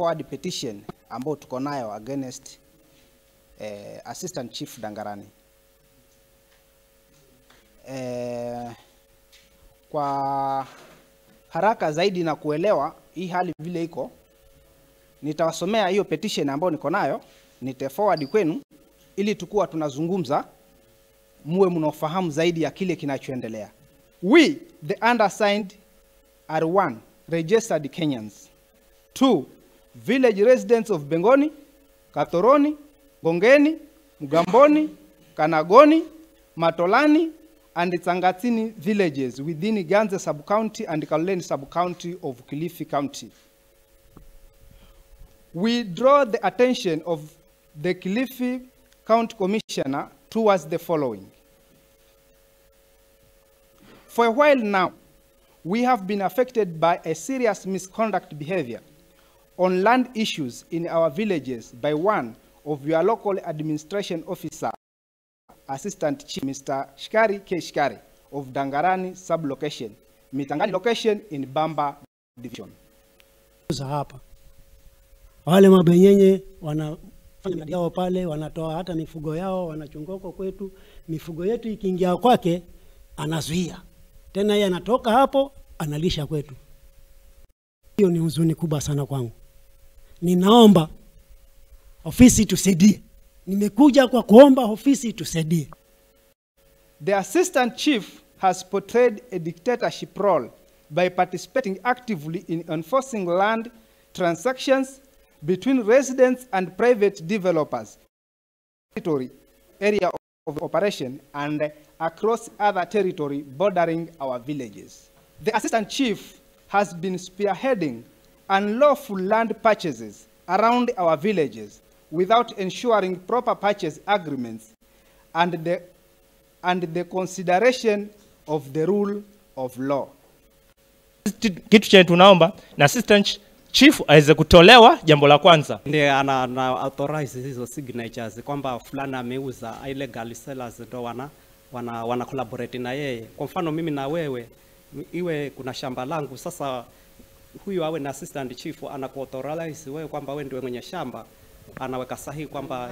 forward petition ambayo tuko nayo against Assistant Chief Dangarani. Kwa haraka zaidi na kuelewa hii hali vile iko, nitawasomea hiyo petition ambayo niko nayo, nita forward kwenu ili tukua tunazungumza muwe mnaofahamu zaidi ya kile kinachoendelea. We, the undersigned, are 1, registered Kenyans. 2, village residents of Bengoni, Kathoroni, Gongeni, Mgamboni, Kanagoni, Matolani, and Tsangatini villages within Ganze sub-county and Kaloleni sub-county of Kilifi County. We draw the attention of the Kilifi County Commissioner towards the following. For a while now, we have been affected by a serious misconduct behavior on land issues in our villages by one of your local administration officer, Assistant Chief Mr. Shikari K. Shikari of Dangarani sub-location, Mitangani location in Bamba division. Hapa wale mabenyenye wanafanya yao pale, wanatoa hata mifugo yao, wanachunga kwetu. Mifugo yetu ikiingia kwake anazuia. Tena yeye anatoka hapo analisha kwetu. Hiyo ni huzuni kubwa sana kwangu. Ninaomba ofisi tusaidie. Nimekuja kwa kuomba ofisi tusaidie. The Assistant Chief has portrayed a dictatorship role by participating actively in enforcing land transactions between residents and private developers, territory, area of operation, and across other territory bordering our villages. The Assistant Chief has been spearheading unlawful land purchases around our villages without ensuring proper purchase agreements and the consideration of the rule of law. Kitu chenye tunaomba na Assistant Chief aweze kutolewa, jambo la kwanza. Ndiye ana authorize hizo signatures kwamba fulana ameuza, illegal sellers ndo wana collaborate na yeye. Kwa mfano mimi na wewe, iwe kuna shamba langu, sasa huyu awe na Assistant Chief anakuauthorize wewe kwamba wewe ndiwe mwenye shamba, anaweka sahihi kwamba